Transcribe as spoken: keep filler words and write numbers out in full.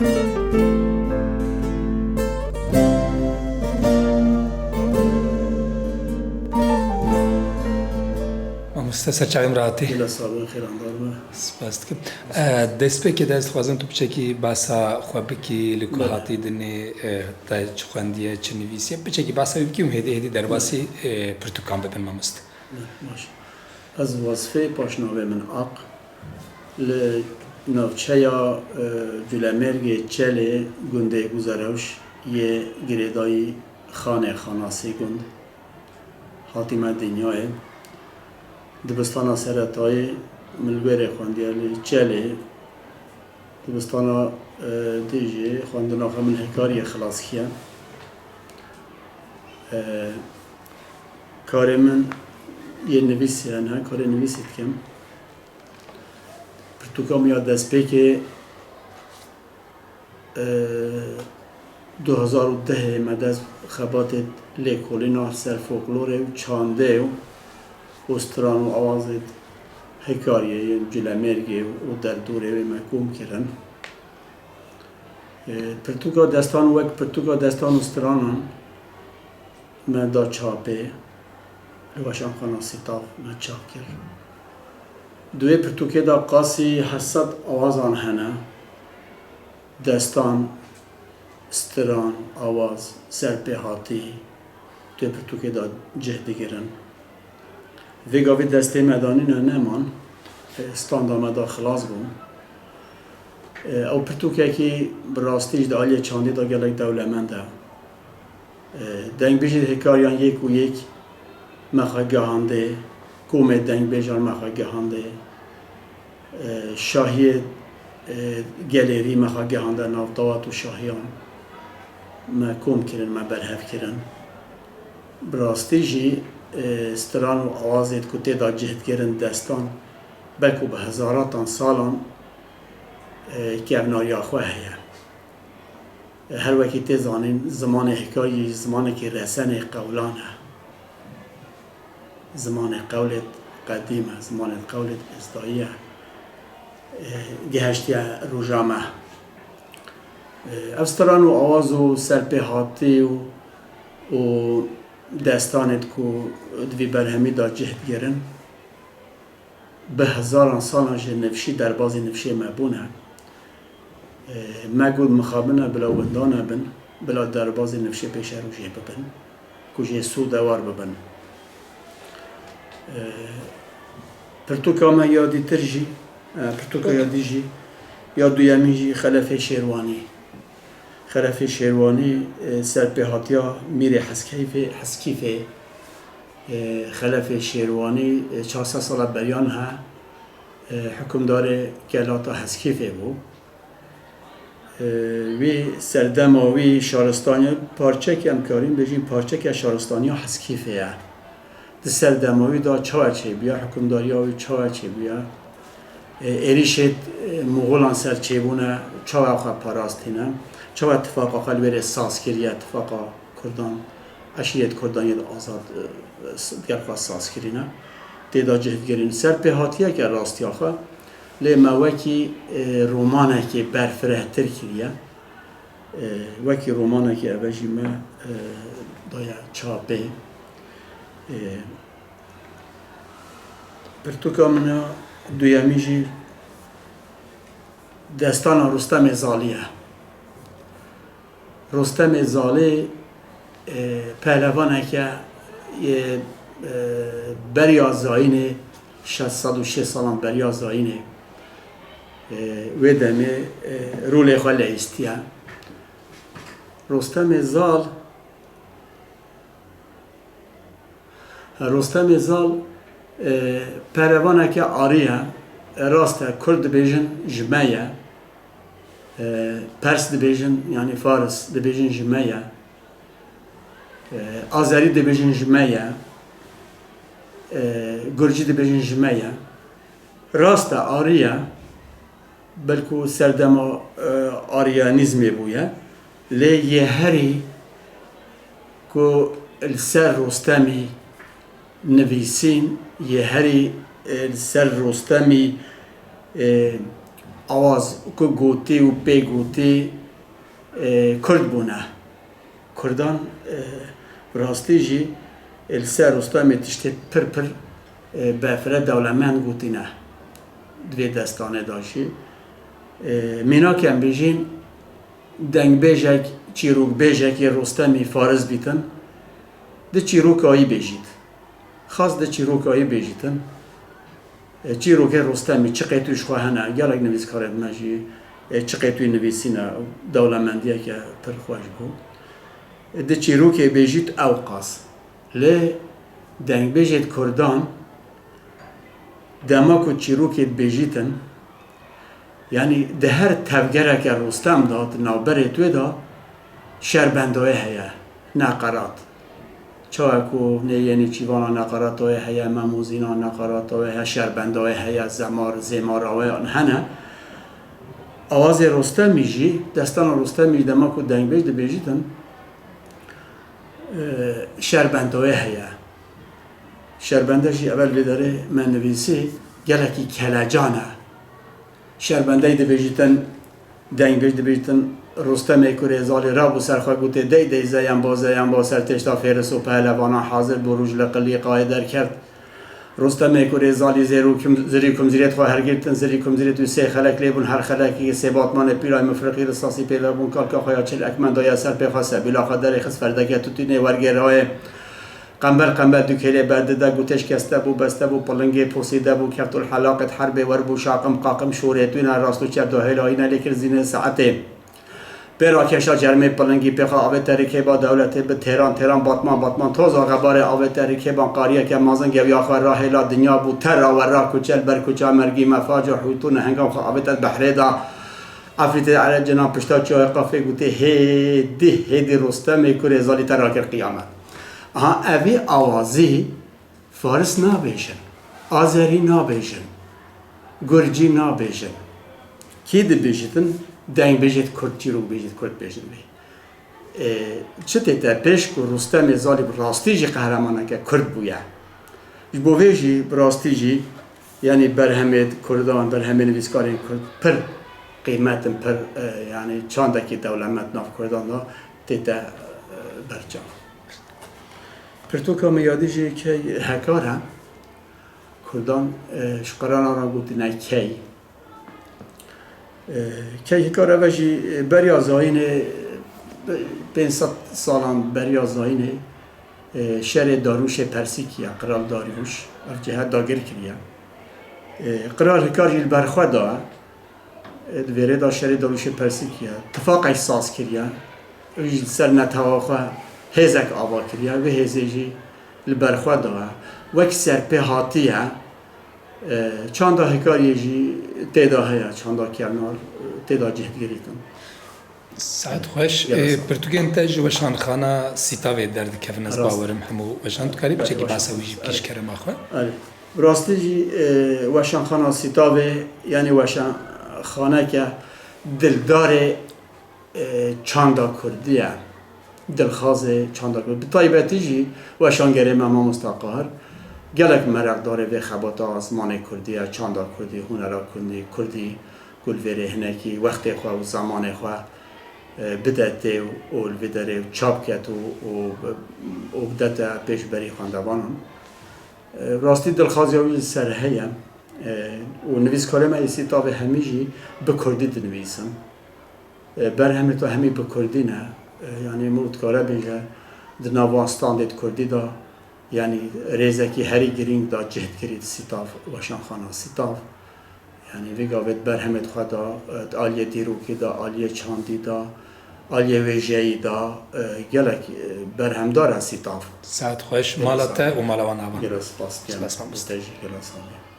Mamoste, ser çavên re hatî. Bila sabin xêrandar be. Spas dikim. E, destpêkê de ez dixwazim tu piçekî behsa xwe bikî, li ku Bele. hatî dinê, e, te çi xwendiye, çi nivîsiye. Piçekî behsa wî bikî û hêdî hêdî derbasî, e, pirtûkan bibin, mamoste. Ne, baş. Ez Wasfê, paşnavê min Aq. Li navçeya, e, Culemêrgê Çelê gundê Guzerewş yê girêdayî Xanê Xanasî gund hatîme dinyayê. Dibistana seretayî min li wêrê xwendiye li Çelê. Dibistana, e, dî jî xwendina xwe min Hekariyê xilas kiye. E, karê min yê nivîsê hene, karê nivîsê dikim. Pirtûka min ya destpêkê, e, du hezar û dehê me dest xebatê lêkolîna ser folklorê û çandê û û stran û awazê Hekariyê yên Culemêrgê û derdorê wê me kom kirin. E, pirtûka destan wek pirtûka destan û stranan me da çapê, li Weşanxana Sîtav me çap kir. Di wê pirtûkê de qasî heft sed awazan hene. Destan, stran, awaz, serpêhatî, tu yê pirtûkê de cih digirin. Vê gavê destê me danîne neman, e, standa me de xilas bû. E, ew pirtûkekî bi rastî jî di aliyê çandê de gelek dewlemend e. E, dengbêjê Hêkariyan yek û yek me xwe gihandê, komê dengbêjan me xwe gihandê. E, şahiyê, e, gelêrî me xwe gihande nav dawat û şahiyan me kom kirin, me berhev kirin. Bi rastî jî, e, stran û awazê ku tê de cih digirin destan, belkû bi hezaratan salan, e, kevnariya xwe heye. Her wekî tê zanîn, zimanê Hekariyê jî zimanekî resenê qewlan e. Zimanê qewlêt qedîm e, zimanê qewlêt êzdayî ye. E, gihiştiye roja me. E, ev stran û awaz û serpêhatî û, û destanêt ku di vî berhemî de cih digirin, bi hezaran salan ji nifşî derbazî nifşê me bûne. E, me got mixabin e bila winda nebin, bila derbazî nifşê pêşerojê bibin, ku jê sûdewar bibin. E, pirtûka me ya dîtir jî, e, pirtûka ya dî jî, ya duyemîn jî Xelefê Şêrwanî. Xelefê Şêrwanî, e, serpêhatiya Mîrê Heskeyfê, Heskîfê, e, Xelefê Şêrwanî, e, çar sed sala beriya niha, e, hukimdarê kelata Heskîfê bû. E, wî serdema wî şaristaniya parçekê, em karîn bêjin parçeke şaristaniya Heskîfê ye. Di serdema wî de çawa çêbûye, hikûmdariya wî çawa çêbûye, e, êrîşê, e, Moxolan ser çêbûne, çawa xwe parastîne, çawa tifaqa xwe li wêrê saz kiriye, tifaqa Kurdan, eşîret Kurdan yê azad, e, s-, digel xwe saz kirîne, tê de cih digirin. Serpêhatiyeke rastiya xwe, lê me wekî, e, romanekê berfirehtir kiriye. E, wekî romanekê eve jî me, e, daye çapê. E, pirtûka min a duyemî jî Destana Rustemê Zalî ye. Rustemê Zalî, e, pehlevaneke yê, e, beriya zayînê, şeş sed û şêst salan beriya zayînê, e, wê demê, e, rolê xwe leyîstiye. Rustemê Zal, Rustemê Zal, e, pehlevaneke arî ye. E, rast e, Kurd dibêjin ji me ye. E, Pers dibêjin, yanî Faris dibêjin ji me ye. E, Azerî dibêjin ji me ye. E, Gurcî dibêjin ji me ye. Rast e, arî ye. Belkû serdema, e, aryanîzmê bûye. Lê yê herî ku li ser Rostemî nivîsîn, yê herî, e, li ser Rostemî, e, awaz ku gotî û pê gotî, e, Kurd bûne. Kurdan, e, bi rastî jî, e, li ser Rustemê tiştê pir pir, e, berfireh dewlemend gotîne di vê destanê de jî. E, mînak em bêjin, dengbêjek, çîrokbêjek yê Rustemî fariz bîtin, di çîroka wî bêjît. Xas di çîroka wî bêjîtin. E, çîrokê Rustemî çiqê tu ji xwe hene, gelek nivîskarên me jî, e, çiqê tu nivîsîne, dewlemendiyeke pir xweş bû. E, di çîrokê bêjît ew qas. Lê dengbêjêt Kurdan, dema ku çîrokê dibêjîtin, yanî di her tevgereke Rustem de, di navberê tu de şerbendayê heye, neqerat. Çawa ku nê yê nêçîvana neqerata wê heye, memozîna neqerata wê heye, şerbenda wê heye, zemar, zêmara wê hene. Awazê Rustemî jî, destana Rustemî jî dema ku dengbêj dibêjîtin, e, şerbenda wê heye. Şerbende jî evel vê derê me nivîsî gelekî kelecan e. Şerbendeyê dibêjîtin, dengbêj dibêjîtin, Rustemê kurê Zalî rabû ser xwe gotê, dey dey zeyenba zeyenba ser têşta fêris û pehlevanan hazir bû, rûj li qilîqayê derkeft. Rustemê kurê Zalî zêr û kum-, zirî kumzirêt xwe hergirtin, zirî kumzirêt wî sê xelek lê bûn, her xelekî sê batmanê pîlay mifriqî risasî pê ve bûn, kalka xwe ya çil ekmen daye ser pê xwe, sebîla xwe derê xist, ferdeke tutînê wergêrayê. Qembel qembel du kêlê berdide, gotê şikeste bû, beste bû, pilingê posîde bû, keft û helaqê di herbê wer bû, şaqim qaqim şorê tune, rast û çep dahêlayîne lê kir zînê saetê. Pê rakeşa cermê pilingî pê xwe avête rikêba dewletê bi têran têran batman batman toza xebarê avête rikêban qariyeke mezin gewiya xwe rahêla dinya bû, tera wera kuçe li ber kuça mergî mefaca hûtû nehengam xwe avête behrê da. Efrîtê ere cinan pişta çiyayê qafê gotê hêdî hêdî Rustemê kurê Zalî te rakir qiyamet. Aha, evî awazî faris nabêjin, azerî nabêjin, gurcî nabêjin. Kî dibêjitin? Dengbêjêt kurd, çîrokbêjêt kurd bêjin vê. E, çi tê te pêş ku Rustemê Zalî bi rastî jî qehremaneke kurd bûye. Ji bo vê jî bi rastî jî, yanî berhemê kurdan, berhemê nivîskarên kurd pir qîmet in, pir, e, yanî çandekî dewlemend nav kurdan de tê te, e, berçav. Pirtûka min yadî jî key hekar e. Kurdan, e, ji qirana re gotine key. E, key hekar eve jî, e, beriya zayînê, e, pênc sed salan beriya zayînê, e, şerê Darûşê Persî kiye, Qral Darûş, ev cihet dagir kiriye. E, Qral Hikar jî li ber xwe da. Di vê rê de şerê Darûşê Persî kiye, tifaqek saz kiriye. Wî jî li ser netewa xwe hêzek ava kiriye. Vê hêzê jî li ber xwe daye. Wek serpêhatî ye. E, çanda Hikariyê jî tê de heye, çanda kevnar, e, tê de cih digirîtin. Saet xweş. Gelek sağ ol. Pirtûkên te ji weşanxana Sîtavê derdikevin, ez bawerim hemû weşan. Tu karî biçekî behsa wî jî bikî ji kerema xwe? Erê. Bi rastî jî, e, weşanxana Sîtavê, yanî weşanxaneke dildarê, e, çanda kurdî ye. Dilxazê çanda kurdî. Bi taybetî jî weşangerê me Mamosta Qahir gelek mereqdarê vê xebata zimanê kurdî ye, çanda kurdî, hunera kurdî, kurdî ku li vê rê hinekî wextê xwe û zemanê xwe, e, bide tê û li vê derê çap ket û, û, û bidete pêşberî xwendevanan. E, rastî dilxaziya wî li ser heye, e, û nivîskarê me êsî tavê hemî jî bi kurdî dinivîsin. E, berhemê to hemî bi kurdî ne. E, yanî min dikare bêje di nav van standê di kurdî de, yanî rêzekî herî girîng da cih dikirî di Sîtav, weşanxana Sîtav. Yanî vê gavê di berhemê xwe de, e, di aliyê dîrokî de, aliyê çandî de, aliyê wêjeyî de, e, gelek, e, berhemdar e Sîtav. Saet xweş, mala te û mala wan ava. Gelek spas dikim. Spas, mamoste. Te jî gelek sağ ol.